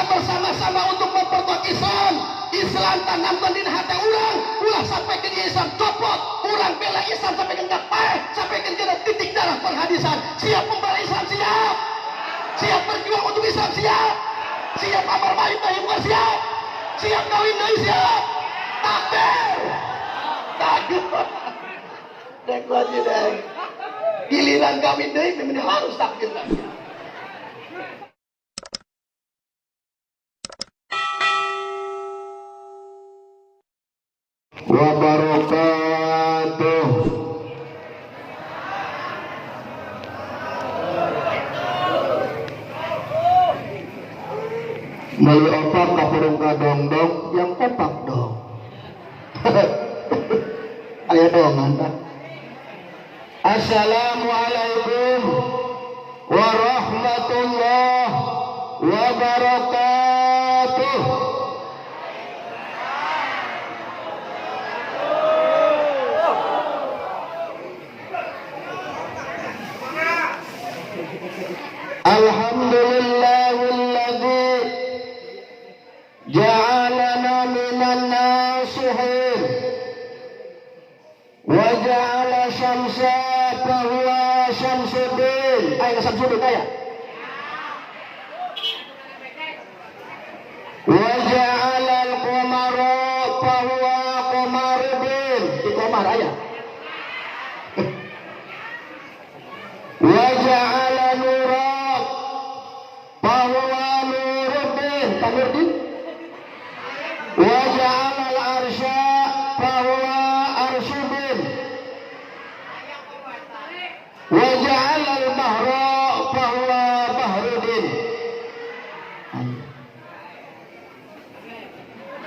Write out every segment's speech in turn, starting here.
Kita bersama-sama untuk memperkuat Islam. Islam tanamkan di hati urang, ulah sampai ke Islam copot, urang bela Islam sampai ke paeh, sampai ke titik darah perhadisan. Siap membela Islam, siap. Siap berjuang untuk Islam, siap. Siap amar ma'ruf nahi munkar, siap. Siap kawin deui, siap. Takbir. Takbir. Dek wajib dek. Giliran kawin deui memang harus takbir lagi. Wabarakatuh. Meuli opak kapurung kadongdong yang opak dong. Aya dongan tah. Assalamualaikum warahmatullahi wabarakatuh. Alhamdulillahilladzi ja'alana minan nasihin wa ja'ala syamsa fahuwa syamsuddin. Ayo Syamsuddin aya. Wa ja'ala al-qamara fahuwa qamaruddin. Di qamar aya. Wa ja'ala nura fahuwa nuruddin. Nuruddin. Wa ja'ala al-arsya fahuwa arshuddin. Wa ja'ala al-bahra fahuwa bahruddin.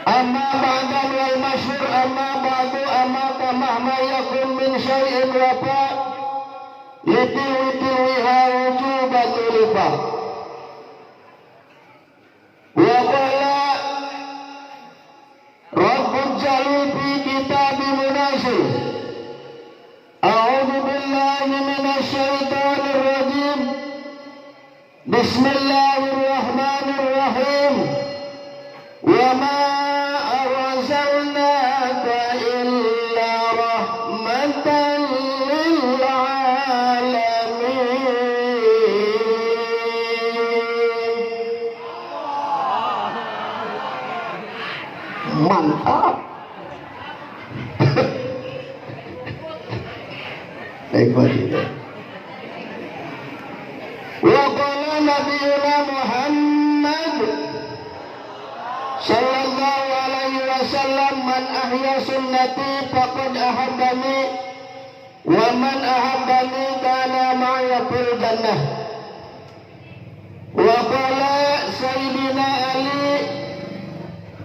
Amma ba'dan wal masyhur amma ba'du amma kamahma yakun min syai'in wafa litiwi-tiwiha wujuban ulifa. Wa qala Rabbul Jalil fi kitabi munazil. A'udzu billahi minasy syaithanir rajim. Bismillahirrahmanirrahim. Wa ma arsalnaka illa rahmatan lil alamin. Mantap. Baik wajib. Wa qala nabiyuna Muhammad sallallahu alaihi wasallam man ahya sunnati faqad ahabbani wa man ahabbani kana ma'a fil jannah. Wa qala sayyidina Ali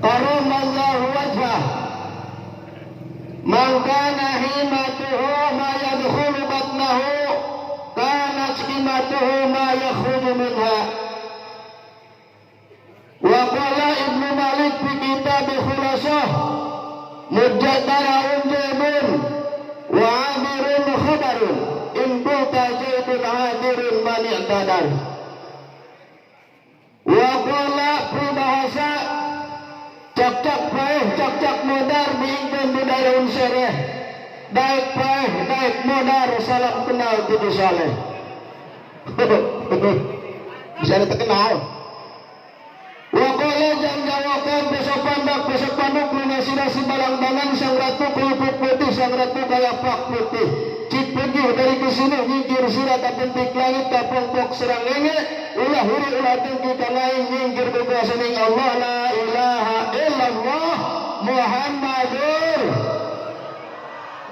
karamallahu wajhah man kana himatuhu ma yadkhulu batnahu kanat himatuhu ma yakhruju minha. Wa qala Ibnu Malik fi kitab Khulasah mujadara unjabun wa adirun khabarun in qulta jaidun adirun man i'tadar. Wa qala peribahasa cak-cak paeh cak-cak modar diingkeun budayaun sereh daek paeh daek modar salam kenal kudu saleh. Bisa ada terkenal. Wa qala jangjawakan besok pandak besok panduk lunasi-nasi balang-balang sang ratu kerupuk putih sang ratu kayapak putih cik pergi dari kesini nyingkir sirah kapentik langit kapongpok serang enge ulah huri ulah tinggi kangaing nyingkir bebas ning Allah la ilaha illallah Muhammadur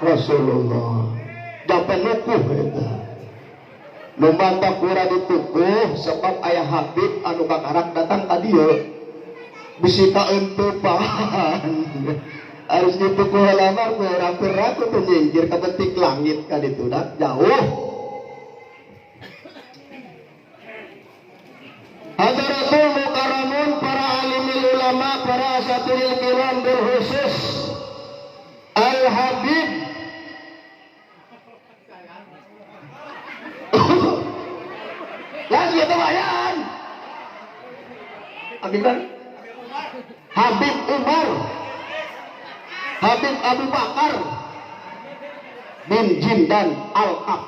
Rasulullah. Jangan nukuh eta nu mantap kurang ditukuh sebab ayah Habib anu kakarak datang ka dieu bisi kaentupan harus ditukuh lamar ku rapi-rapi tuh nyingkir ka bentik langit kan itu dah jauh. Hadratul mukarramun para alimil ulama para asatiril kiram berkhusus Al Habib Lah sudah bayang. Habib Habib Umar, Habib Abu Bakar bin Jindan Al-Qab.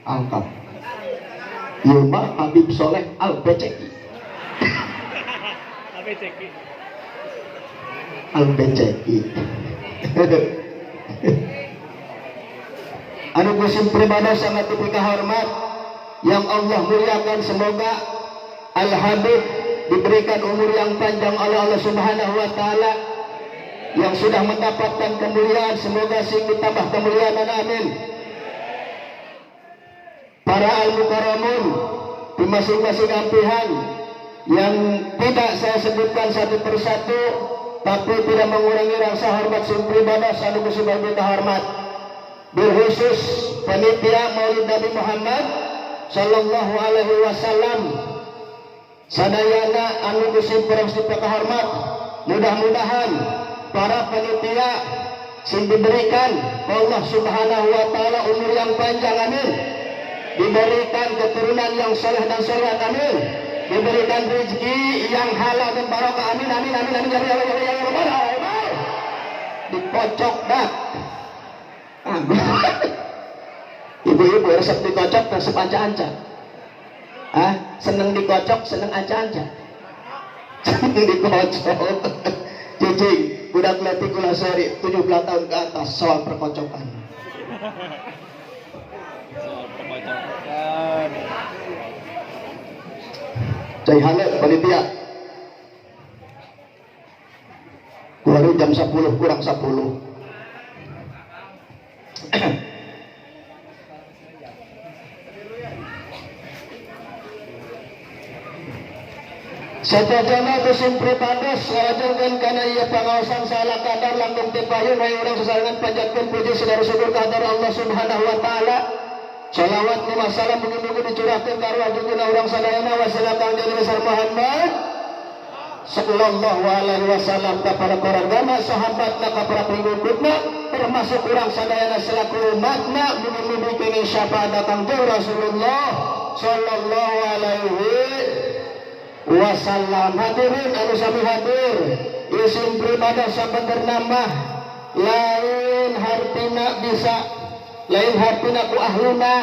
Al-Qab. Yuma Habib Soleh Al-Beceki. Al-Beceki. Anu kusim pribadi sangat dipika hormat yang Allah muliakan, semoga Al-Habib diberikan umur yang panjang oleh Allah Subhanahu wa taala, yang sudah mendapatkan kemuliaan semoga sing ditambah kemuliaan, amin. Para al-mukarramun di masing-masing ampihan yang tidak saya sebutkan satu persatu, tapi tidak mengurangi rasa hormat sing pribadi anu sebagai hormat, berkhusus panitia Maulid Nabi Muhammad sallallahu alaihi wasallam sadayana anu kusim hormat. Mudah-mudahan para panitia sing diberikan Allah Subhanahu wa taala umur yang panjang, amin. Diberikan keturunan yang soleh dan solehat, amin. Diberikan rezeki yang halal dan barokah, amin amin amin amin ya Allah ya Allah. Dikocok dak. Ibu-ibu resep dikocok, resep anca-anca. Ah, seneng dikocok, seneng anca-anca. Seneng dikocok. Cicing, budak leutik ulah seri 17 tahun ke atas soal perkocokan. Soal perkocokan. Cai hale panitia. Keluar jam 10 kurang 10. Satajana kusim pribados ngalajarkeun kana ieu pangaosan salah kadar langkung teu payun hayu urang sasarengan panjatkeun puji sadar syukur ka Allah Subhanahu wa taala. Salawat wa salam mugi-mugi dicurahkeun ka arwah junjungan urang sadayana wasilah Kangjeng Besar Muhammad sallallahu alaihi wasallam kepada keluargana, sahabatna, kepada pengikutna, termasuk urang sadayana selaku umatna mugi-mugi kenging syafaat Kangjeng Rasulullah sallallahu alaihi wasallam. Hadirin anu sami hadir, isim pribadi sabenerna mah lain hartina bisa, lain hartina ku ahluna,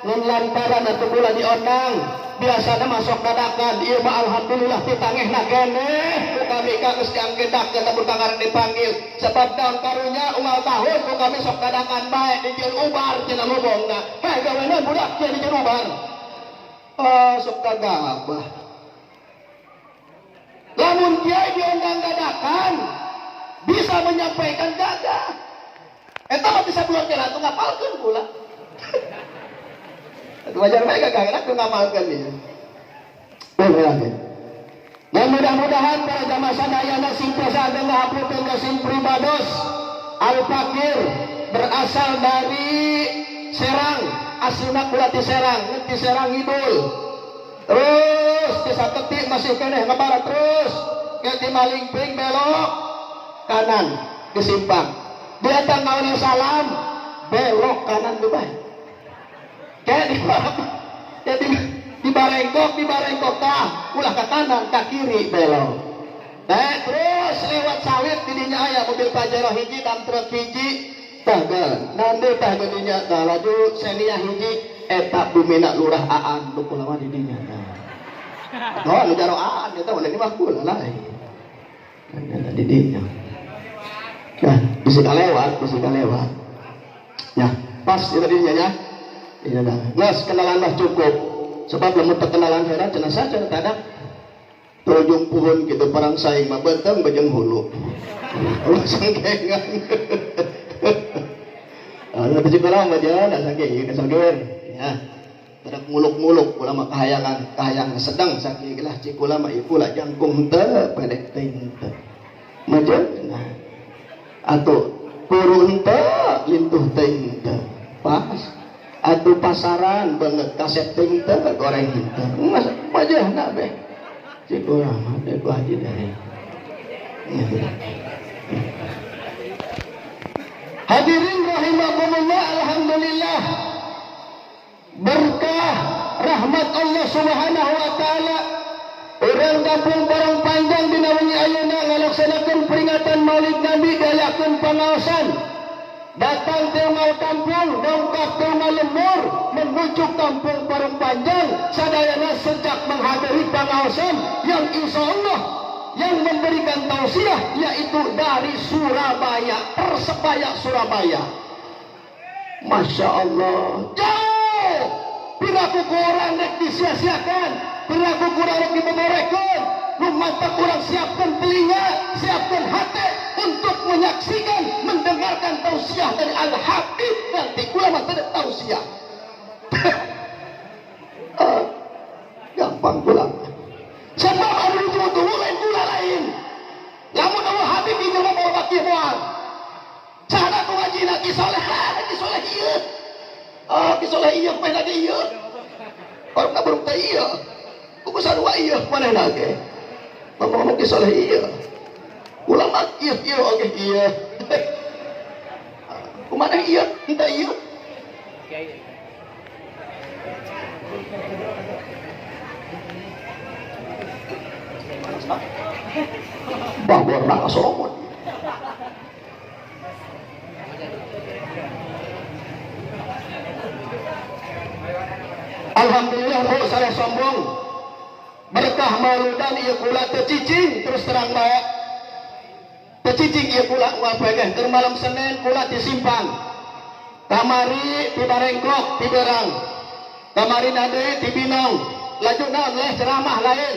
ngan lantaran atuh kula diondang biasana masuk dadakan ieu mah alhamdulillah ditangehna keneh ku kami ka geus dianggedakeun lamun kangaran dipanggil sebab daun karunya unggal tahun ku kami sok dadakan bae dijieun ubar cenah lobongna heh gawena budak cenah dijieun ubar oh sok kagabah. Lamun kiai diundang dadakan bisa menyampaikan gagah. Eta mah bisa bulan kela tuh ngapalkeun pula. Atuh wajar bae gagah enak tuh ngapalkeun ieu. Dan mudah-mudahan para jamaah sadayana sing tiasa ageng ngahapunten ka sing pribados Al-Fakir berasal dari Serang, aslina kula ti Serang, ti Serang Ngidul. Terus desa ketik masih keneh ngebarat terus ke di Malingping belok kanan di simpang dia tanggal salam belok kanan Dubai kayak di ya di Barengkok tah ulah ke kanan ke kiri belok nah terus lewat sawit didinya aya mobil Pajero hiji dan truk hiji tah nanti tah didinya tah laju Xenia hiji eta bumina lurah aan nu kula mah didinya. Oh, nu jaro aan eta ulah mah kula lain. Eta didinya. Nah, bisa lewat, bisa lewat. Ya, pas eta didinya ya. Iya dah. Geus kenalan mah cukup. Sebab lamun teu kenalan heran cenah saja kadang tojong puhun kitu perang saing mah beuteung bejeng hulu. Ulah sangkengan. Ah, tapi kula mah jeung da sangke kasogeur. Ya, terus muluk-muluk kula mah kahayangan, kahayang sedang sakieu lah cik kula mah ieu kula jangkung henteu, pendek teuing henteu. Majeuna. Atuh kuru henteu, lintuh teuing henteu. Pas. Atuh pasaran banget kaset teuing henteu, goreng henteu. Majehna beh. Cik kula mah teh ku haji deui. Hadirin rahimakumullah, alhamdulillah berkah Rahmat Allah Subhanahu wa taala. Urang kampung Parung Panjang dina wengi ayeuna ngalaksanakeun peringatan Maulid Nabi diayakeun pangaosan. Datang ke unggal kampung, dongkap ke unggal lembur menuju kampung Parung Panjang. Sadayana sejak menghadiri pangaosan yang insya Allah yang memberikan tausiah yaitu dari Surabaya, Persebaya Surabaya. Masya Allah, jauh. Piraku kurang rek disia-siakan, piraku kurang rek dibeberekeun. Nu mantap kurang siapkan telinga, siapkan hati untuk menyaksikan, mendengarkan tausiah dari Al-Habib nanti. Kula mah teu tausiah. Gampang kula. Sebab anu ditunggu lain kula lain. Lamun eueuh Habib ieu mah moal baki moal. Cara ku ngajina Ki Soleh, Ki Soleh ieu. Ah, Ki Soleh ieu manehna ge ieu. Orang burung teh ieu. Kuku sarua ieu manehna ge. Ngomong-ngomong Ki Soleh ieu. Ulama ieu ieu oge ieu. Kumaha ieu? Henteu ieu. Bahwa ka Solomon. Alhamdulillah bu saya sombong. Berkah mauludan ieu kula teu cicing terus terang bae. Teu cicing ieu kula moal pegeh keur malam Senin kula disimpang. Kamari ti Barengklok ti Berang. Kamari nade ti Binong. Laju naon leh ceramah lain.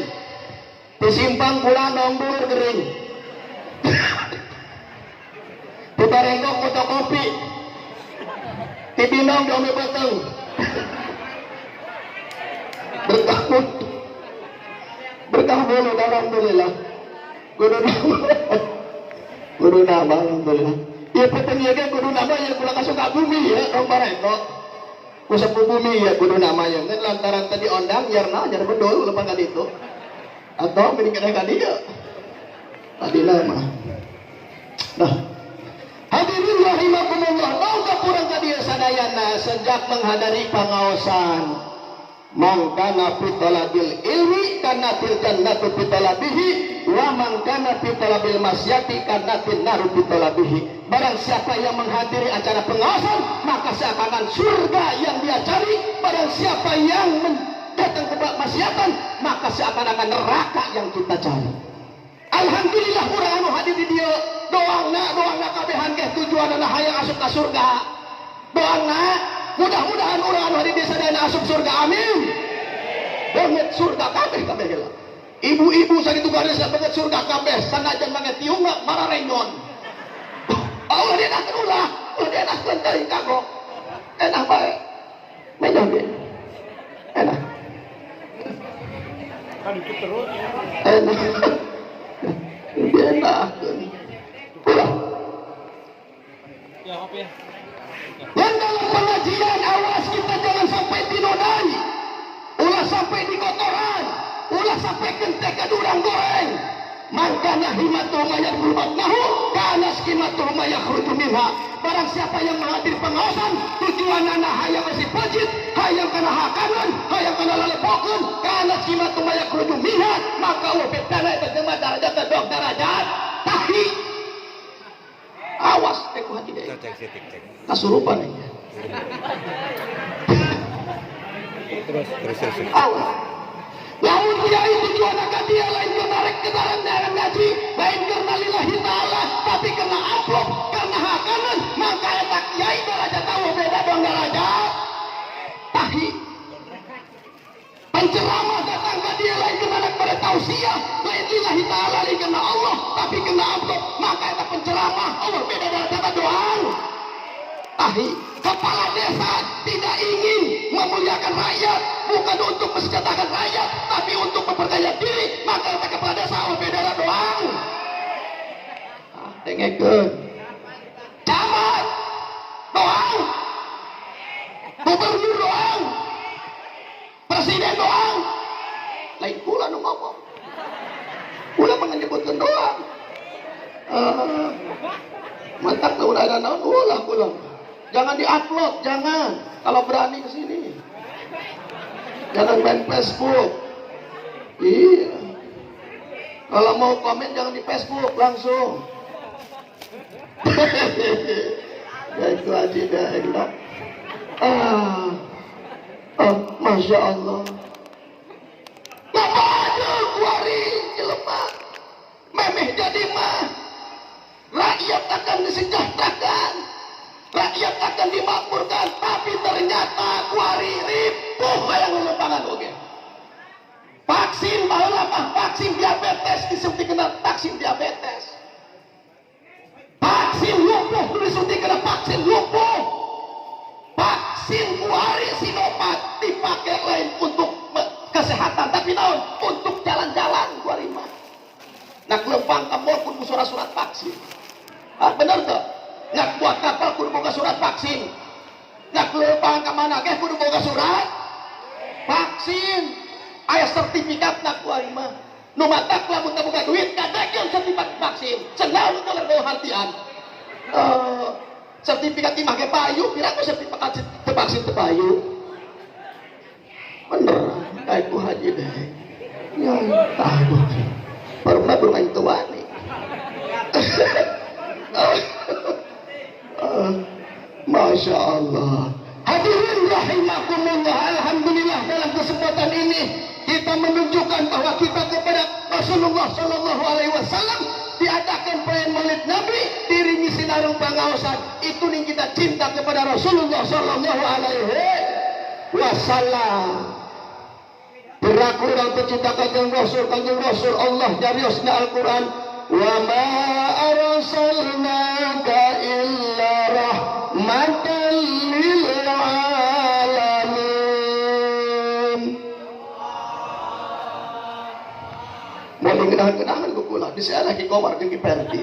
Disimpang kula nonggur gering. Ti Barengklok fotokopi. Ti Binong diombe beteng. Berkah berkah bulu alhamdulillah. Kudu nama. Kudu nama alhamdulillah. Ieu peteng ieu ge kudu nama ieu kula ka Sukabumi ya dong Barengklok. Ku sepuh bumi ya kudu nama ya. Ngan lantaran tadi ondang yarna jar bedul lepang ka ditu. Atau mending keneh ka dieu. Tadi nama. Nah, hadirin rahimakumullah, dongkap urang ka dieu sadayana sejak menghadiri pangaosan. Man kana fi talabil ilmi kana fil jannati fi talabihi wa man kana fi talabil masyati kana fil naru fi talabihi. Barang siapa yang menghadiri acara pengaosan maka seakan-akan surga yang dia cari. Barang siapa yang datang ke maksiatan maka seakan-akan neraka yang kita cari. Alhamdulillah urang anu hadir di dieu doangna kabehan ge tujuanna hayang asup ka surga. Doangna mudah-mudahan urang anu hadir di sadayana asup surga, amin. Banget surga kabeh kabeh heula. Ibu-ibu sakitu garis banget surga kabeh sanajan mangga tiunga mararenyon. Allah dienahkeun ulah, ulah dienahkeun teuing kagok. Enak bae. Menyong ge. Enak. Kan itu terus. Enak. Dienahkeun. Ulah. Ya, kopi ya. Yang dalam pengajian awas kita jangan sampai dinodai, ulah sampai dikotoran, ulah sampai kentek ke durang goreng. Makanya himatuh mayat nahu kana skimatuh mayakhruju minha. Barang siapa yang menghadiri pengaosan tujuan anak hayang masih pajit, hayang kana hakanan, hayang kana lalepokeun, kana skimatuh mayakhruju minha, maka eueuh betana eta jelema darajat dok darajat tahi. Awas ku hati deui. Kasurupan aja. Terus. Awas. Lamun kiai tujuan ka dia lain keur rek kedaran ngaji, lain karena lillahi taala, tapi karena amplop, karena hakanan, maka eta kiai darajat tahu beda dong darajat tahi. Penceramah datang ke dia lain karena rek pada tausiah, lain lillahi taala, lain karena Allah, tapi karena amplop, maka eta penceramah Allah beda darajat doang. Tahi. Kepala desa tidak ingin memuliakan rakyat, bukan untuk mensejahterakan rakyat, tapi untuk memperkaya diri, maka eta kepala desa Allah beda doang. Ah, dengekeun. Camat doang. Gubernur doang. Presiden doang. Lain kula nu ngomong. Kula menyebutkeun doang. Mantap udah ada naon ulah kula. Jangan di-upload, jangan. Kalau berani ke sini. Jangan main Facebook. Iya. Kalau mau komen jangan di Facebook langsung. Ya itu aja dah. Masya Allah. Maju kuari jelema. Memeh jadi mah. Rakyat akan disejahterakan. Rakyat akan dimakmurkan, tapi ternyata kuari ripuh hayang lelempangan oge. Vaksin baheula mah vaksin diabetes disuntik kena vaksin diabetes. Vaksin lumpuh disuntik kena vaksin lumpuh. Vaksin kuari Sinovac dipakai lain untuk kesehatan tapi naon untuk jalan-jalan kuari mah. Nak lempang ka mall kudu surat-surat vaksin. Ah bener tuh. Nak buat kapal kudu boga surat vaksin. Nak lempang ka mana ge kudu boga surat vaksin. Aya sertifikat nak kuari mah. Nu matak lamun teu boga duit kadekeun sertifikat vaksin. Cenah nu bawa hartian. Sertifikat imah ge payu, pira ku sertifikat teu vaksin teu payu. Bener, kae ku haji deh. Ya tah baru mah burung aing teu wani. Masya Allah. Hadirin rahimakumullah. Alhamdulillah dalam kesempatan ini kita menunjukkan bahwa kita kepada Rasulullah Shallallahu Alaihi Wasallam diadakan perayaan Maulid Nabi diringi sinarung pangaosan. Itu nih kita cinta kepada Rasulullah Shallallahu Alaihi Wasallam. Berlaku orang pecinta Kanjeng Rasul, Kanjeng Rasul Allah jariosna Al-Quran. Wa ma arsalnaka illa rahmatan lil alamin. Mau ngenahan-ngenahan ku kula di saya lagi komar jeung Ki Perdi.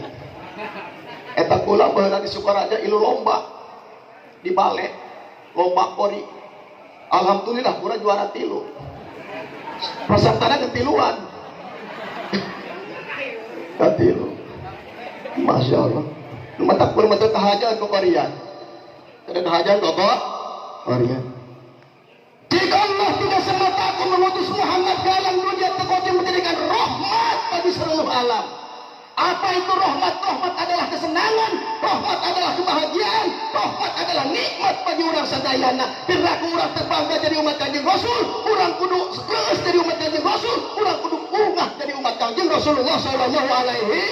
Eta kula baheula di Sukaraja ilu lomba di bale lomba kori. Alhamdulillah kula juara 3. Pesertana ketiluan. Katilu. Masya Allah. Matak pun mata kahajan ke Korea. Ada kahajan kok Korea. Jika Allah tidak semata aku mengutus Muhammad ke alam dunia tetapi menjadikan rahmat bagi seluruh alam. Apa itu rahmat? Rahmat adalah kesenangan, rahmat adalah kebahagiaan, rahmat adalah nikmat bagi orang sadayana. Perilaku orang terbangga jadi umat Kanjeng Rasul, orang kudu geus jadi umat Kanjeng Rasul, orang kudu ungah jadi umat Kanjeng Rasulullah Shallallahu Alaihi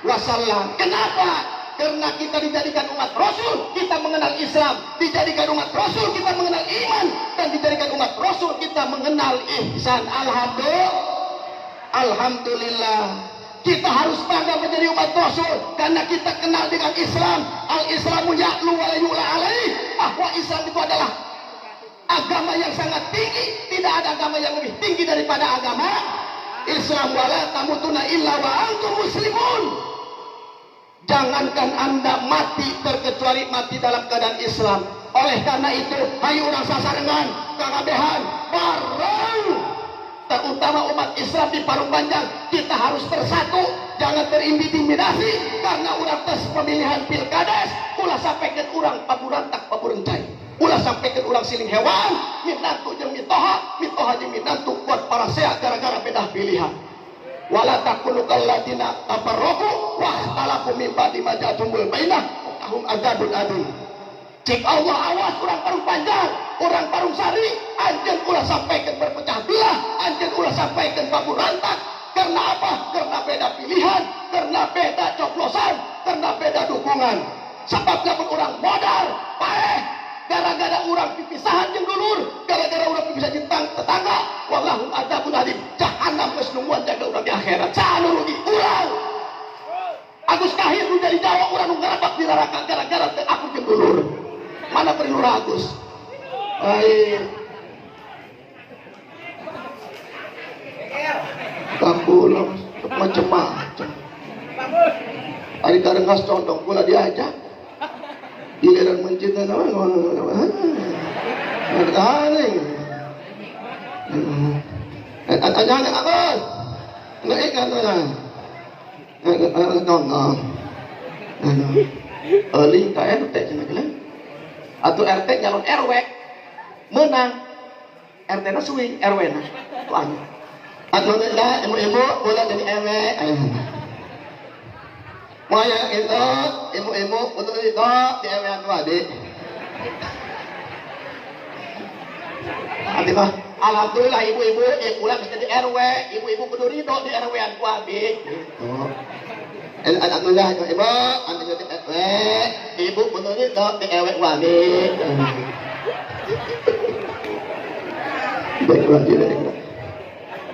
Wasallam. Kenapa? Karena kita dijadikan umat Rasul, kita mengenal Islam. Dijadikan umat Rasul, kita mengenal iman. Dan dijadikan umat Rasul, kita mengenal ihsan. Alhamdulillah. Alhamdulillah. Kita harus bangga menjadi umat Rasul karena kita kenal dengan Islam. Al-Islamu ya'lu wa la yu'la alaih. Bahwa Islam itu adalah agama yang sangat tinggi. Tidak ada agama yang lebih tinggi daripada agama Islam. Wala tamutuna illa wa antum muslimun. Jangankan Anda mati terkecuali mati dalam keadaan Islam. Oleh karena itu, hayu urang sasarengan, kakabehan, bareng. Terutama umat Islam di Parung Panjang, kita harus bersatu, jangan terintimidasi karena urang tes pemilihan pilkades, ulah sampaikan urang paburantak paburencai, ulah sampaikan urang siling hewan, minantu jeung mitoha, mitoha jeung minantu kuat parasea gara-gara beda pilihan. Wala takunu kalladina tafarraqu wa ikhtalafu min ba'di ma ja'atuhumul bainah lahum adzabun adzim. Cik Allah awas orang Parung Panjang, orang Parung Sari, anjeun ulah sampaikan berpecah belah, anjeun ulah sampaikan paburantak. Karena apa? Karena beda pilihan, karena beda coblosan, karena beda dukungan. Sebab lamun orang modal, paeh, gara-gara orang pipisahan jeung dulur, gara-gara orang pipisahan jeung tetangga, wallahum adzabun adzim. Jahanam geus nungguan jaga urang di akhirat. Saha nu rugi? Urang. Agus Kahir nu jadi Jawa urang nu ngarabak di neraka gara-gara teu akur jeung dulur. Mana perlu Agus? Air. Kapulang macam-macam. Ari karengas condong kula diajak. Giliran mencinta sama RT atau RT nyalon RW menang RT na suing RW na tuanya. Alhamdulillah ibu-ibu ulah jadi RW. Maya itu ibu-ibu untuk itu di RW anu adik. Nanti mah alhamdulillah ibu-ibu ulah bisa jadi RW, ibu-ibu kudu ridho di RW anu adik. Gitu. Alhamdulillah ibu-ibu anu jadi RW, ibu kudu ridho di RW wali.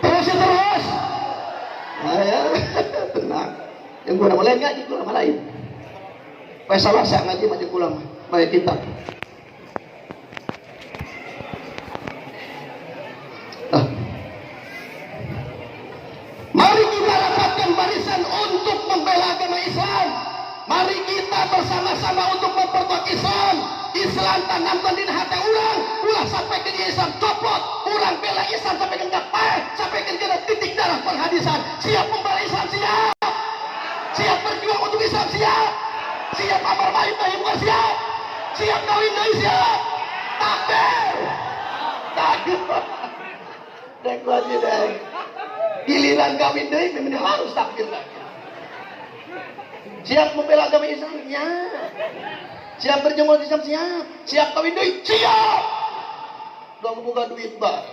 Terus terus. Ayo, tenang. Yang kurang lain ngaji kurang lain. Baik salah saya ngaji macam kurang. Baik kita. Nah. Mari kita rapatkan barisan untuk membela agama Islam. Mari kita bersama-sama untuk memperkuat Islam. Islam tanamkan di hati orang, ulah sampai ke Islam copot, orang bela Islam sampai ke paeh, sampai ke titik darah perhadisan. Siap membela Islam, siap. Siap berjuang untuk Islam, siap. Siap amar ma'ruf nahi munkar, siap. Siap kawin deui, siap. Takbir. Takbir. Dek wajib dek. Giliran kawin deui memang harus takbir lagi. Siap membela agama Islam, ya. Siap berjuang untuk Islam, siap. Siap kawin deui, siap. Dong buka duit bah.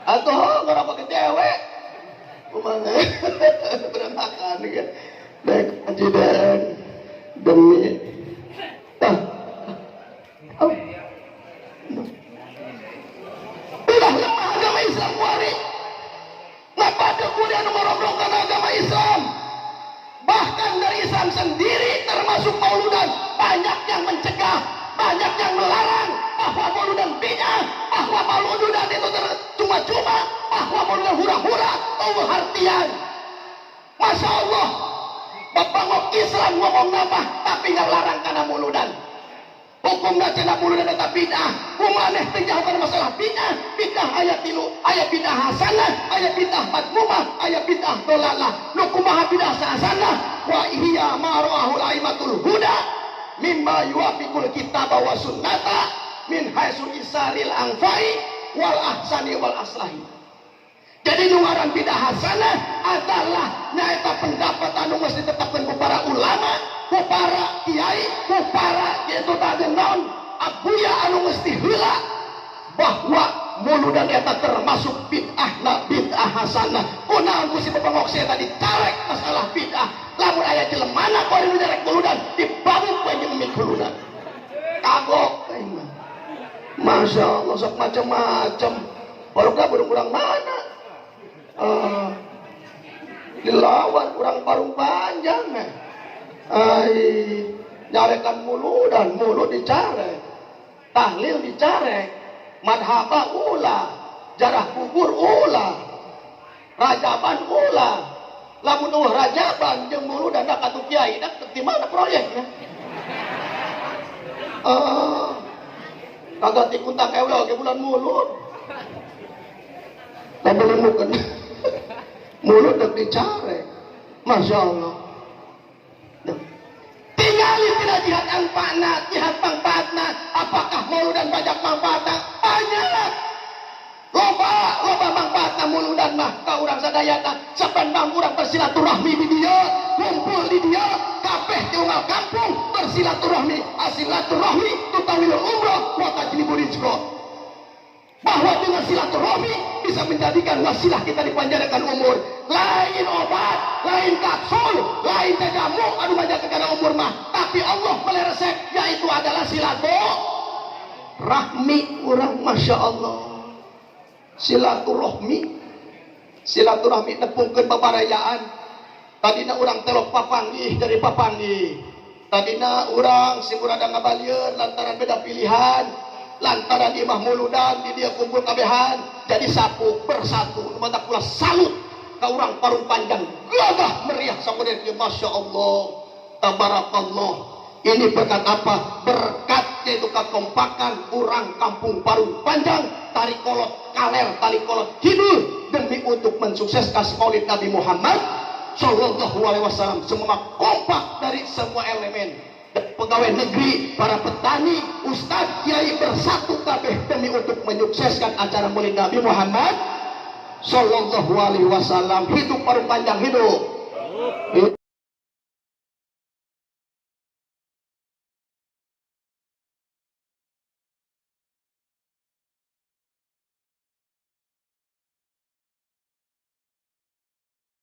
Atau nggak pakai cewek. Kumaha berantakan ya. Dek haji dek demi tah. Oh. Udah lemah agama Islam kuari. Ngapa ada kuliah nomor agama Islam? Bahkan dari Islam sendiri termasuk mauludan banyak yang mencegah, banyak yang melarang bahwa mauludan bid'ah, bahwa mauludan itu cuma-cuma, bahwa mauludan hura-hura, oh hartian. Masya Allah, bapak ngomong Islam ngomong nama tapi nggak larang karena mauludan. Hukum cenah mauludan eta bid'ah, kumaneh teu jauh kana masalah bid'ah, bid'ah aya tilu, aya bid'ah hasanah, aya bid'ah madmumah, aya bid'ah dolalah. Nu kumaha bid'ah hasanah? Wa hiya ma ra'ahul aimatul huda mimma yuwafiqul kitaba wa sunnata min haitsu isaril anfai wal ahsani wal aslahi. Jadi nu ngaran bid'ah hasanah adalah nyaeta pendapat anu geus ditetapkeun ku para ulama, ku para kiai, ku para kitu tadi naon abuya anu geus diheula bahwa muludan eta termasuk bid'ahna bid'ah hasanah. Kunaon ku si bapangok eta dicarek masalah bid'ah. Lamun aya jelemana ku anu nyarek muludan dibabuk we jeung mikuludan. Kagok aing mah. Masya Allah sok macam-macam. Baru kurang mana? Dilawan kurang parung panjang. Ai nyarekan muludan, mulut dicarek, tahlil dicarek, madhaba ulah, jarah kubur ulah, rajaban ulah. Lamun eueuh rajaban jeung muludan da katuh kiai da di mana proyeknya? Kagak tikuntang ewe oge bulan mulut. Lamun bukan mulut dek dicarek. Masya Allah. Tinggali tidak jihad angpana, jihad pangpatna. Apakah muludan banyak manfaatna? Banyak. Loba, loba manfaatna muludan mah ka urang sadayana. Saban bang urang bersilaturahmi di dieu, kumpul di dieu, kabeh di unggal kampung bersilaturahmi, asilaturahmi tutawilul umroh wa tajlibu rizqo. Bahwa dengan silaturahmi bisa menjadikan wasilah kita dipanjangkan umur. Lain obat, lain kapsul, lain jamu anu manjangkeun umur mah, tapi Allah beli resep yaitu adalah silaturahmi urang. Masya Allah, silaturahmi, silaturahmi nepungkeun babarayaan. Tadina urang telok papanggih dari papanggih, tadina urang si murada ngabalieun lantaran beda pilihan, lantaran imah muludan di dia kumpul kabehan jadi sapu bersatu. Mata pula salut ka urang Parung Panjang, gagah meriah sakudir. Masya Allah, tabarakallah. Ini berkat apa? Berkat yaitu kekompakan urang kampung Parung Panjang, tari kolot kaler, tali kolot kidul, demi untuk mensukseskan maulid Nabi Muhammad Shallallahu Alaihi Wasallam. Semua kompak dari semua elemen. pegawai negeri, para petani, ustadz, kiai bersatu kabeh demi untuk menyukseskan acara Maulid Nabi Muhammad Sallallahu Alaihi Wasallam. Hidup Parung Panjang, hidup.